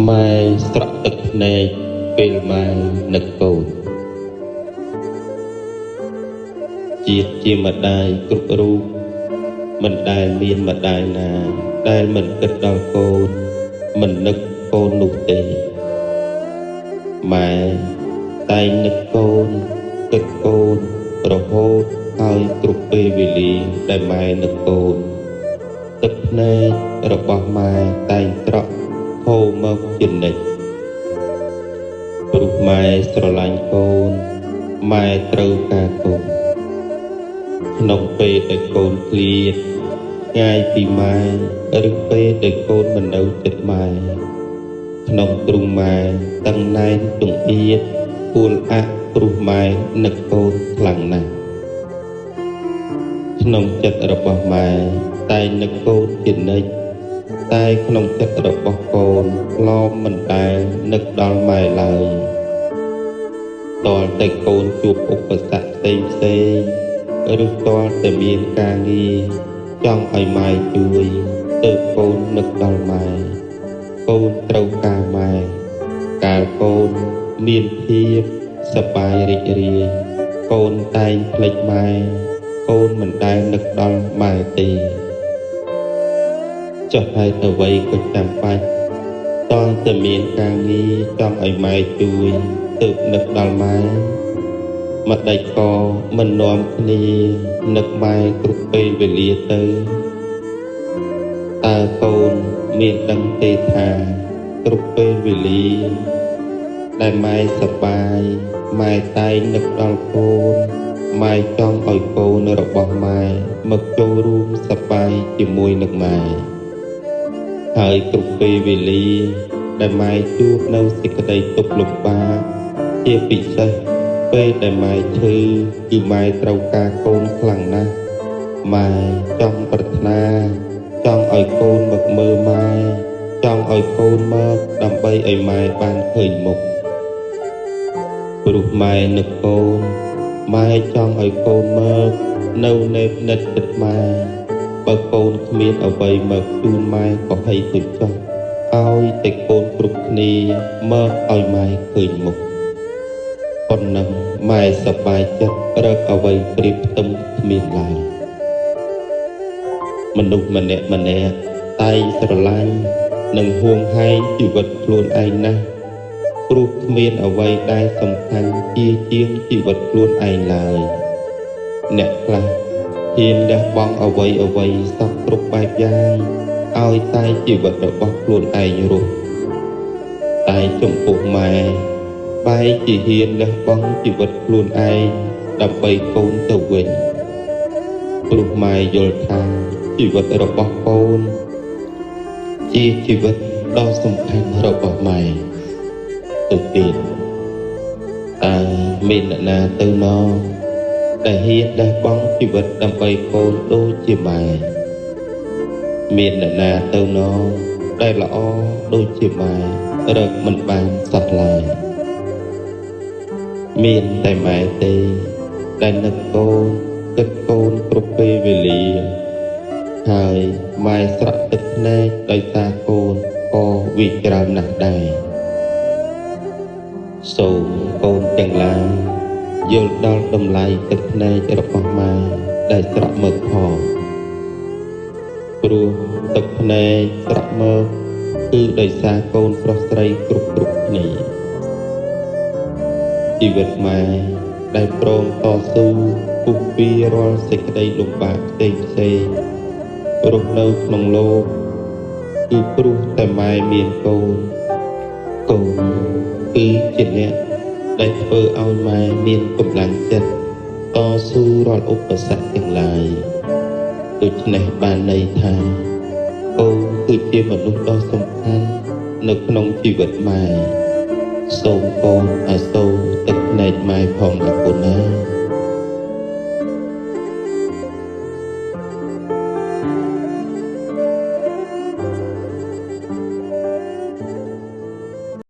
ម៉ែស្រក់ទឹកភ្នែកពេលម៉ែនឹកកូនជាតិជាម្ដាយគ្រប់រូបមិនដែលមានម្ដាយណាដែលមិនគិតដល់កូនមិននឹកកូននោះទេម៉ែតែងនឹកកូនគិតកូនរហូតហើយគ្រប់ពេលវេលាដែលម៉ែនឹកកូនទឹកភ្នែករបស់ម៉ែតែងស្រក់ហូរមកជានិច្ចព្រោះម៉ែស្រឡាញ់កូនម៉ែត្រូវការកូនក្នុងពេលដែលកូនឃ្លាតឆ្ងាយពីម៉ែឬពេលដែលកូនមិននៅជិតម៉ែក្នុងទ្រុងម៉ែតឹងណែនចង្អៀតពួលអាក់ព្រោះម៉ែនឹកកូនខ្លាំងណាស់ក្នុងចិត្តរបស់ម៉ែតែនឹកកូនជានិច្ចតែក្នុងចិត្តរបស់កូនឡមមិនដែលនឹកដល់ម៉ែឡើយតលតែកូនជួបឧបសគ្គផ្សេងផ្សេងឬតលតែមានការងារចង់ឲ្យម៉ែជួយទើបកូននឹកដល់ម៉ែកូនត្រូវការម៉ែកាលកូនមានភាពសប្បាយរីករាយកូនតែងភ្លេចម៉ែកូនមិនដែលនឹកដល់ម៉ែទេចុះហេតុអ្វីក៏ចាំបាច់តលតែមានការងារចង់ឲ្យម៉ែជួយទើបនឹកដល់ម៉ែម្ដេចក៏មិននាំគ្នានឹកម៉ែគ្រប់ពេលវេលាទៅតើកូនមានដឹងទេថាគ្រប់ពេលវេលាដែលម៉ែសប្បាយម៉ែតែងនឹកដល់កូនម៉ែចង់ឲ្យកូនរបស់ម៉ែមកចូលរួមសប្បាយជាមួយនឹងម៉ែហើយគ្រប់ពេលវេលាដែលម៉ែជួបនៅសេចក្តីទុក្ខលំបាកជាពិសេសពេលដែលម៉ែឈឺគឺម៉ែត្រូវការកូនខ្លាំងណាស់ម៉ែចង់ប្រាថ្នាចង់ឲ្យកូនមកមើលម៉ែចង់ឲ្យកូនមកដើម្បីឲ្យម៉ែបានឃើញមុខព្រោះម៉ែនឹកកូនម៉ែចង់ឲ្យកូនមកនៅណេបនិតចិត្តម៉ែបើកូនគ្មានអ្វីមកជូនម៉ែក៏ហីទៅចុះឲ្យតែកូនគ្រប់គ្នាមកឲ្យម៉ែឃើញមុខប៉ុណ្ណឹងម៉ែសប្បាយចិត្តរកអ្វីប្រៀបផ្ទឹមគ្មានឡើយមនុស្សម្នាក់ម្នាក់តែងស្រឡាញ់និងហួងហែងជីវិតខ្លួនឯងណាស់ព្រោះគ្មានអ្វីដែលសំខាន់ជាជាងជីវិតខ្លួនឯងឡើយអ្នកខ្លះហ៊ានលះបង់អ្វីអ្វីសពគ្រប់បែបយ៉ាងឲ្យតែជីវិតរបស់ខ្លួនឯងរស់តែចំពោះម៉ែបែរជាហ៊ានលះបង់ជីវិតខ្លួនឯងដើម្បីកូនទៅវិញព្រោះម៉ែយល់ថាជីវិតរបស់កូនជាជីវិតដ៏សំខាន់របស់ម៉ែទៅទៀតតើមានអ្នកណាទៅណដែលហ៊ានលះបង់ជីវិតដើម្បីកូនដូចជាម៉ែមានអ្នកណាទៅណដែលល្អដូចជាម៉ែរកមិនបានសោះឡើយមានតែម៉ែទេដែលនឹកកូនគិតកូនគ្រប់ពេលវេលាហើយម៉ែស្រក់ទឹកភ្នែកដោយសារកូនក៏វាច្រើនណាស់ដែរសូមកូនទាំងឡាយយល់ដល់តម្លៃទឹកភ្នែករបស់ម៉ែដែលស្រក់មកផងព្រោះទឹកភ្នែកស្រក់មកគឺដោយសារកូនប្រុសស្រីគ្រប់គ្នាជីវិតម៉ែដែលព្រមតស៊ូពុះពីរាល់សេចក្តីលំបាកផ្សេងផ្សេងរស់នៅក្នុងលោកគឺព្រោះតែម៉ែមានកូនកូនគឺជាអ្នកដែលធ្វើឲ្យម៉ែមានកម្លាំងចិត្តតស៊ូរាល់ឧបសគ្គទាំងឡាយដូច្នេះបានន័យថាកូនគឺជាមនុស្សដ៏សំខាន់នៅក្នុងជីវិតម៉ែសូមកូនអាសូរទឹកភ្នែកម៉ែផងណា